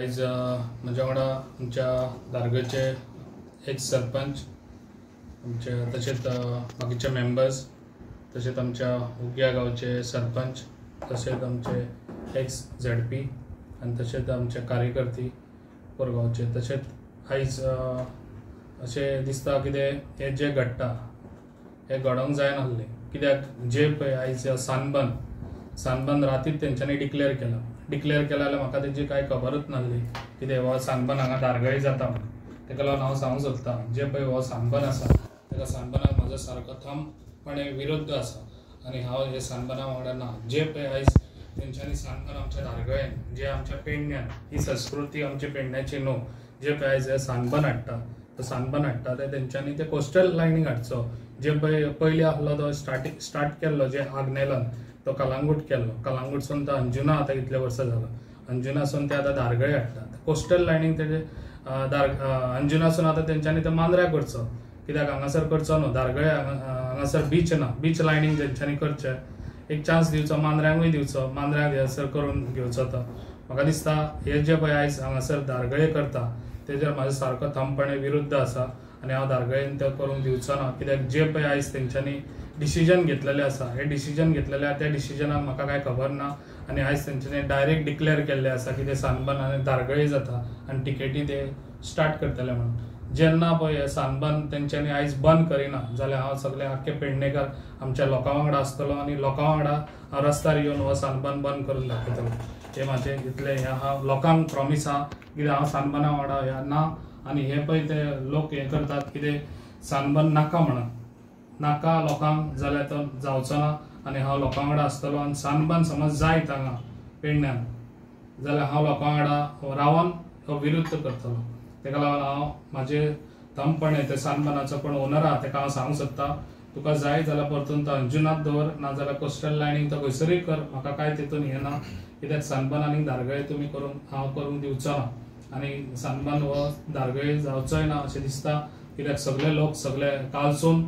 आयज म्हज्या वांगडा आमच्या धारगळचे एक्स सरपंच, आमचे तशेंच बाकीचे मेंबर्स, तशेंच आमच्या उग्या गांवचे सरपंच, तशेंच आमचे एक्स झेडपी आनी तशेंच आमचे कार्यकर्ते कोरगांवचे. तशेंच आयज अशें दिसता कितें हें जें घडटा हें घडोवंक जायनासलें, कित्याक जे पळय आयज सानबन रातीच तेंच्यांनी डिक्लेअर केला. डिक्लेअर केला जाल्यार म्हाका तेजी कांय खबरूच नासली कितें हो सानबन हांगा धारगळी जाता म्हणून. तेका लागून हांव सांगूंक सोदतां जे पळय हो सानबन आसा तेका सानबनाक म्हाजो सारको थंडपणे विरुद्ध आसा आनी हांव हे सानबना वांगडा ना. जे पळय आयज तेंच्यांनी सानबन आमच्या धारगळेन, जे आमच्या पेडण्यान, ही संस्कृती आमच्या पेडण्याची न्हू, जे पळय आयज हे सानबन हाडटा तो सानबन हाडटा ते तेंच्यांनी ते कोस्टल लायनीक हाडचो. जे पळय पयलीं आहलो तो स्टार्ट केल्लो जे आग्नेलान तो कलांगूट केल्लो, कलांगूटसून तो अंजुना आतां कितले वर्सां जाला, अंजुनासून ते आतां धारगळे हाडटा. कोस्टल लायनीक तेजे अंजुनासून आतां तेंच्यांनी तो मांद्र्या करचो, कित्याक हांगासर करचो न्हू, धारगळे हांगासर बीच ना, बीच लायनींग तेंच्यांनी करचें, एक चान्स दिवचो, मांद्र्यांकूय दिवचो, मांद्र्यांक हेसर करून घेवचो. तो म्हाका दिसता हे जे पळय आयज हांगासर धारगळे करता तेजेर म्हाजो सारको थंडपणे विरुद्ध आसा आनी हांव धारगळेन तें करूंक दिवचो ना, कित्याक जे पळय आयज तेंच्यांनी डिसिजन घेतलेलें आसा, हे डिसिजन घेतलेलें आसा त्या डिसिजनाक म्हाका कांय खबर ना आनी आयज तेंच्यांनी डायरेक्ट डिक्लेअर केल्लें आसा की ते सानबन आनी धारगळी जाता आनी टिकेटी ते स्टार्ट करतले म्हणून. जेन्ना पळय हे सानबन तेंच्यांनी आयज बंद करिना जाल्यार हांव सगळे आख्खे पेडणेकार आमच्या लोकां वांगडा आसतलो आनी लोकां वांगडा हांव रस्त्यार येवन हो सानबन बंद करून दाखयतलो. हे म्हाजें इतलें हें हांव लोकांक प्रॉमीस आहा कित्याक हांव सानबना वांगडा ह्या ना. आनी हे पळय ते लोक हें करतात कितें सानबन नाका म्हणून, नाका लोकांक जाल्यार तो जावचो ना आनी हांव लोकां वांगडा आसतलो. आनी सानबन समज जायत हांगा पेडण्यान जाल्यार हांव लोकां वांगडा रावन हो विरुद्ध करतलो. तेका लागून हांव म्हाजे थंडपणे ते सानबनाचो कोण ओनर आहा तेका हांव सांगूंक सोदता, तुका जाय जाल्यार परतून तो अंजुनात दवर, नाजाल्यार कोस्टल लायनीक तो खंयसरूय कर, म्हाका कांय तितून हें ना, कित्याक सानबन आनी धारगळे तुमी करूंक हांव करूंक दिवचो ना आनी सानबन हो धारगळे जावचोय ना अशें दिसता, कित्याक सगळे लोक सगळे कालसून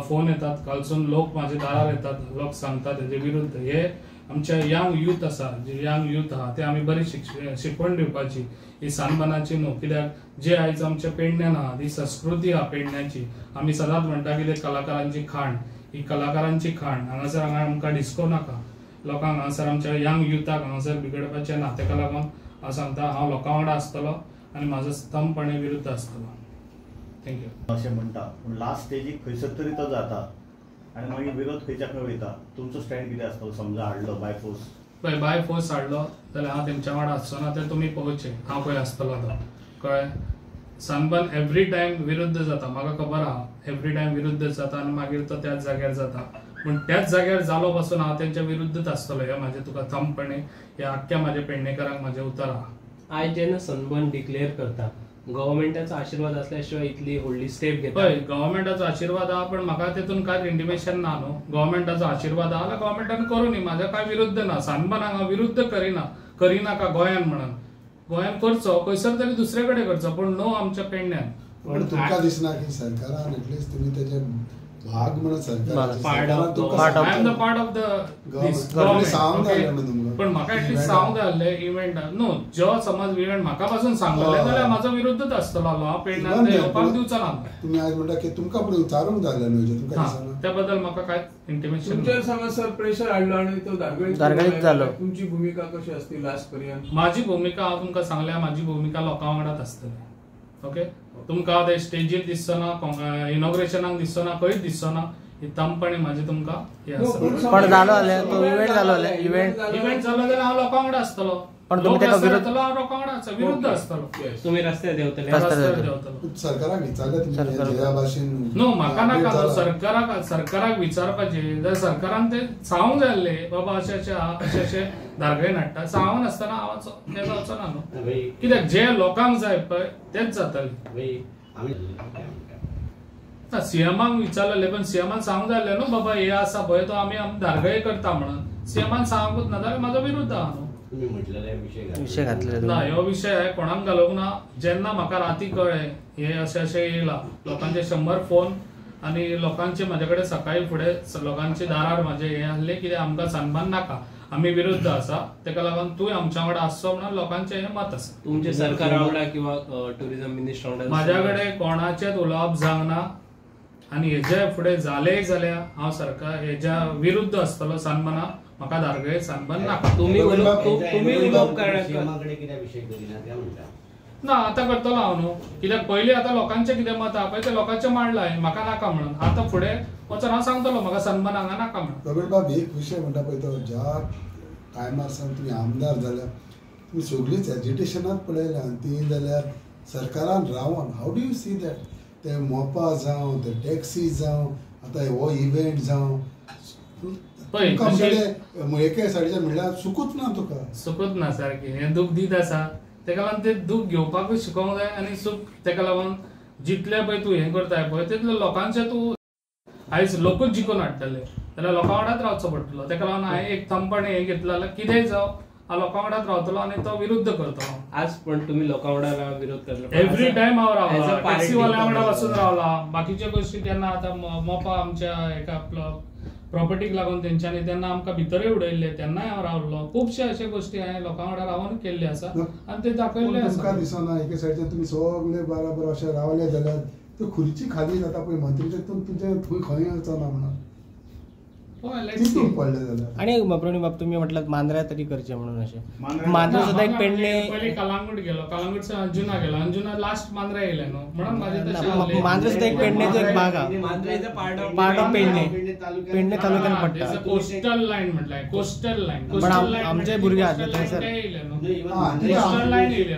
फोन येतात, कालसून लोक म्हाजे दारार येतात, लोक सांगतात तेजे विरुद्ध. हे आमचे यंग यूथ आसा, जे यंग यूथ आहा ते आमी बरी शिकवण दिवपाची ही सानबनाची न्हू, कित्याक जे आयज आमच्या पेडण्यान आहा ती संस्कृती आहा पेडण्याची. आमी सदांच म्हणटा कितें कलाकारांची खाण, ही कलाकारांची खाण हांगासर हांगा आमकां डिस्को नाका, लोकांक हांगासर आमच्या यंग युथाक हांगासर बिगडपाचें ना. तेका लागून हांव सांगता हांव लोकां वांगडा आसतलो आनी म्हाजो थंडपणे विरुद्ध आसतलो. Thank you. अशें म्हणटा पूण लास्ट स्टेजीक खंयसर तरी तो जाता आनी मागीर विरोध खंयच्या खंय वयता, तुमचो स्टँड कितें आसतलो? समजा हाडलो बाय फोर्स, पळय बाय फोर्स हाडलो जाल्यार हांव तेंच्या वांगडा आसचो ना, तें तुमी पळोवचें हांव खंय आसतलो तो. कळ्ळें? सानबन एवरी टायम विरुद्ध जाता, म्हाका खबर आहा, एवरी टायम विरुद्ध जाता आनी मागीर तो त्याच जाग्यार जाता, पूण त्याच जाग्यार जालो पासून हांव तेंच्या विरुद्धच आसतलो. हें म्हाजें तुका थंडपणे ह्या आख्ख्या म्हाज्या पेडणेकारांक म्हाजें उतर आहा. आयज जेन्ना सनबर्न डिक्लेअर करता, गव्हर्मेंटाचो आशिर्वाद असल्या शिवाय इतली व्हडली स्टेप घेता? पळय गव्हर्मेंटाचो आशिर्वाद आहा पण म्हाका तेतून कांय इंटिमेशन ना न्हू. गव्हर्मेंटाचो आशिर्वाद आहा जाल्यार गव्हर्मेंटान करूं न्ही, म्हाज्या कांय विरुद्ध ना. सानबनाक हांव विरुद्ध करिना, करिनाका गोंयान म्हणून, गोंयान करचो खंयसर तरी दुसरे कडेन करचो, पूण नो आमच्या पेडण्यान. पण तुमकां दिसना की सरकारान एटलिस्ट तुमी तेजे भाग म्हणून सरकार, I am the part of the government, पण म्हाका एटलिस्ट सांगूंक जाय आसलें इव्हेंट न्हू. जो समज इव्हेंट म्हाका पासून सांगलें जाल्यार म्हाजो विरुद्धच आसतलो, हांव पेडण्यान येवपाक दिवचो ना. तुमी आयज म्हणटा की तुमकां पूण विचारूंक जाय आसलें न्हू, तुमकां दिसना त्या बद्दल म्हाका कांयच इंटिमेशन. तुमचेर समज सर प्रेशर हाडलो आनी तो धारगळीत जालो, तुमची भुमिका कशी आसती लास्ट पर्यंत? म्हाजी भुमिका हांव तुमकां सांगल्या, म्हाजी भुमिका लोकां वांगडाच आसतली. ओके, तुमकां ते स्टेजीर दिसचो ना, इनॉग्रेशनाक दिसचो ना, खंयच दिसचो ना, ही थंडपणे म्हाजें तुमकां हें आसा. पण जालो जाल्यार तो इव्हेंट जालो जाल्यार इव्हेंट जालो जाल्यार हांव लोकां वांगडा आसतलो, पण तुमी तेका विरुद्ध, हांव लोकां वांगडा विरुद्ध आसतलो. तुमी रस्त्यार देंवतले? रस्त्यार देंवतलो. सरकाराक विचारलें तुमी ह्या भाशेन? न्हू, म्हाका नाका सरकाराक, सरकाराक विचारपाचें जाल्यार सरकारान तें सांगूंक जाय आसलें, बाबा अशें अशें आहा, अशें अशें धारगळेन हाडटा, सांगून आसतना हांव हें जावचो ना न्हू, कित्याक जे लोकांक जाय पळय तेंच जातलें. सीएमाक विचारलें पण सीएमान सांगूंक जाय आसलें न्हू बाबा हे आसा पळय तो आमी धारगळे करता म्हणून, सीएमान सांगूंकच ना जाल्यार म्हाजो विरुद्ध आहा न्हू. ना, हो विशय हांवें कोणाक घालूंक ना. जेन्ना म्हाका राती कळ्ळें हे अशें अशें येयलां, लोकांचे 100 फोन आनी लोकांचे म्हाजे कडेन सकाळी फुडें लोकांचे दारार म्हाजे हें आहलें कित्याक आमकां सानबन नाका. आमी विरुद्ध आसा. तेका लागून तूं आमच्या वांगडा आसचो म्हणून लोकांचें हें मत आसा. तुमचें सरकार वांगडा किंवा टुरिझम मिनिस्टर वांगडा म्हाज्या कडेन कोणाचेंच उलोवप जावंक ना आनी हेज्या फुडें जालेंय जाल्यार हांव सरकार हेज्या विरुद्ध आसतलो. सनबर्ना म्हाका दारगळे सनबर्न नाका. तुमी उलोवप ना आतां करतलो हांव न्हू, कित्याक पयलीं आतां लोकांचें कितें मत आहा पळय तें लोकांचें मांडलां हांवें म्हाका नाका म्हणून. आतां फुडें वचून हांव सांगतलो म्हाका सनबर्न हांगा नाका म्हणून. प्रवीण बाब एक विशय म्हणटा पळय तो ज्या टायमार सावन तुमी आमदार जाल्या तुमी सगळींच एजिटेशनात पळयल्या ती जाल्यार सरकारान रावन how do you see that ते मोपा जावं ते टॅक्सी जावं आतां हो इव्हेंट जावं तुमकां एके सायडीच्यान म्हणल्यार सुकूच ना तुका. सुकूच ना सारकें हें दूख दीत आसा तेका लागून ते दूख घेवपाकूय शिकोंक जाय आनी सूख तेका लागून जितलें पळय तूं हें करताय पळय तितलें लोकांचें तूं आयज लोकूच जिखून हाडटले जाल्यार लोकां वांगडाच रावचो पडटलो. तेका लागून हांवें एक थंपण हें घेतलें जाल्यार कितेंय जावं हांव लोकां वांगडाच रावतलो आनी तो विरुद्ध करतलो. आज पण तुमी लोकां वांगडा विरोध करतलो. एवरी टायम हांव रावला, टॅक्सीवाल्या वांगडा वचून रावला. बाकीच्यो गोश्टी तेन्ना आतां मोपा आमच्या एका प्रॉपर्टीक लागून तेंच्यांनी तेन्ना आमकां भितरूय उडयल्ले तेन्नाय हांव रावलो. खुबशे अशे गोश्टी हांवें लोकां वांगडा रावन केल्ले आसा आनी ते दाखयल्ले आसा. तुमकां दिसना एके सायडीच्यान तुमी सगळे बराबर अशे रावले जाल्यार त्यो खुर्ची खाली जाता पळय मंत्रीचे तुमचे थंय खंय वचना म्हणून आणि प्रवीण बाब तुम्ही म्हटलं मांद्र्या तरी करचे म्हणून अशें मांद्रा सुद्धा एक पेडणे पयलीं कलांगूट गेलो, कलांगूटच्यान अंजुना गेलो, अंजुना लास्ट मांद्रा येयलें न्हू म्हणून म्हाजें तशें. मांद्रा सुद्धा एक पेडणेचो एक भाग आहा, पार्ट ऑफ पेडणे, पेडणे तालुक्यान पडटा. कोस्टल लायन म्हटल्यार कोस्टल लायन, पण आमचे भुरगे आसले थंयसर कोस्टल लायन येयलें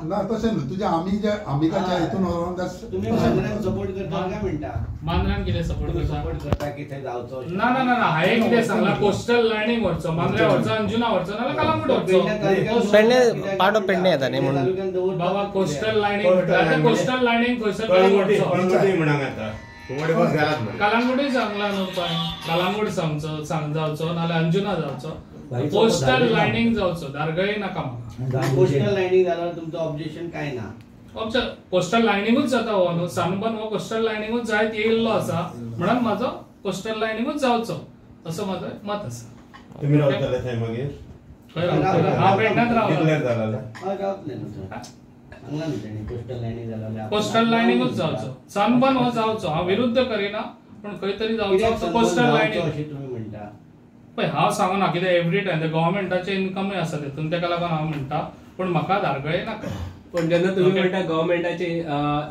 ना तशें न्हू तुज्या आमी जे आमिकाच्या हितून व्हरोन सपोर्ट करता काय म्हणटा मांद्रान कितें सपोर्ट करता की थंय जावचो ना ना ना हांवें कितें सांगलां कोस्टल लायनीक व्हरचो, मांद्र्या व्हरचो, अंजुना व्हरचो नाल्यार कलांगूट व्हरचो. पेडणे पार्ट ऑफ पेडणे येता न्ही म्हणून बाबा कोस्टल लायनीक म्हटल्यार कोस्टल लायनीक खंयसर व्हरचो. कलांगूटय सांगला न्हू पळय, कलांगूट सांगचो सांग जावचो नाल्यार अंजुना जावचो, कोस्टल लायनीक जावचो, दारगळी नाका म्हाका. कोस्टल लायनीक जाल्यार तुमचो ऑब्जेक्शन काय ना? कोस्टल लायनिंगूच जाता हो न्हू, सनबर्न हो कोस्टल लायनिंगूच जायत येयल्लो आसा म्हणून म्हाजो कोस्टल लायनिंगूच जावचो असो म्हाजो मत आसा. तुमी रावतले थंय मागीर? खंय रावतले? हांव पेडण्यांत रावला. कोस्टल लायनिंगूच जावचो, सनबर्न हो जावचो, हांव विरुद्ध करिना पूण खंय तरी जावचो कोस्टल लायनींग. पळय हांव सांगना कित्याक एवरी टायम गव्हर्मेंटाचें इन्कमूय आसा तेतून, तेका लागून हांव म्हणटा पूण म्हाका दारगळे नाका. पण जेन्ना तुम्ही म्हणटा गव्हर्मेंटाचे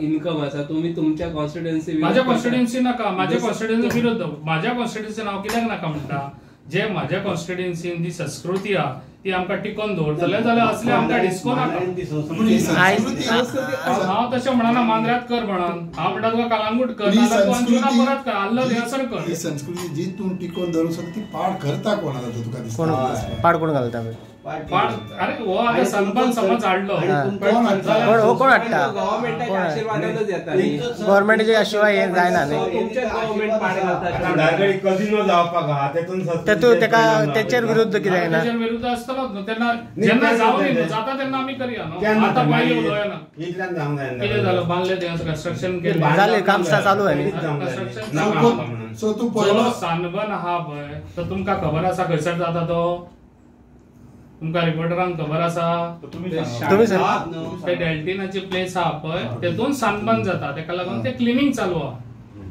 इन्कम आसा, तुम्ही तुमच्या कॉन्स्टिट्युएन्सी माझ्या कॉन्स्टिट्युएन्सी नाका, माझ्या कॉन्स्टिट्युएन्सी विरुद्ध माझ्या कॉन्स्टिट्युएन्सी हांव कित्याक नाका म्हणटा? जे माझ्या कॉन्स्टिट्युएन्सीन जी संस्कृती आहा ती आमकां टिकोवन दवरतले जाल्यार असले आमकां डिस्को नाका. हांव तशें म्हणना मांद्र्यात कर म्हणून, हांव म्हणटा तुका कलांगूट कर, अंजुना परत कर, आल्ल थंयसर कर. ही संस्कृती जी तूं टिकोवन दवरूंक शकता ती पाड करता कोण आतां तुका दिसता? पाड कोण घालता? अरे हो आतां सनबर्न समज हाडलो हो कोण हाडटा? गव्हर्मेंटाच्या आशिर्वाद हें जायना न्ही. तेतून तेका तेचेर विरुद्ध कितें जायना? विरुद्ध आसतलोच न्हू तेन्ना, जेन्ना जावं न्ही जाता तेन्ना आमी करया न्हू. आतां पयलीं उलोवया ना कितें जालो, बांदलें तें कन्स्ट्रक्शन केलें, जालें काम चालू आहा न्ही. सो तूं पयलो सनबर्न आहा पळय तो तुमकां खबर आसा खंयसर जाता तो? तुमकां रिपोर्टरांक खबर आसा? ते डेल्टिनाची प्लेस आहा पळय तेतून सनबर्न जाता, तेका लागून ते क्लिनींग चालू आहा,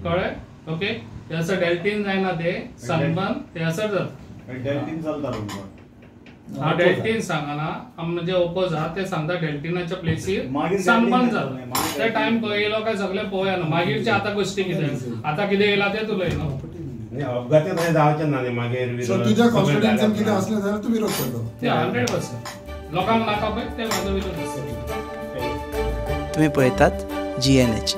कळ्ळें? ओके, थंयसर डेल्टीन जायना ते सनबर्न थंयसर जाता. डेल्टीन चलता तुमकां? हांव डेल्टीन सांगना, म्हणजे ओपोज आहा ते सांगता डेल्टिनाच्या प्लेसीर सनबर्न जाता. ते टायम खंय येयलो काय सगळें पळोवया न्हू. मागीरचे आतां गोश्टी कितें आतां कितें येयला तें तुलय न्हू. अपघात जावचे ना मागीर. तुज्या कॉन्स्टिट्युएन्सीन कितें आसलें जाल्यार तूं विरोध करता? ते 100% लोकांक नाका पळय ते म्हाजो विरोध आसता. तुमी पळयतात GNH.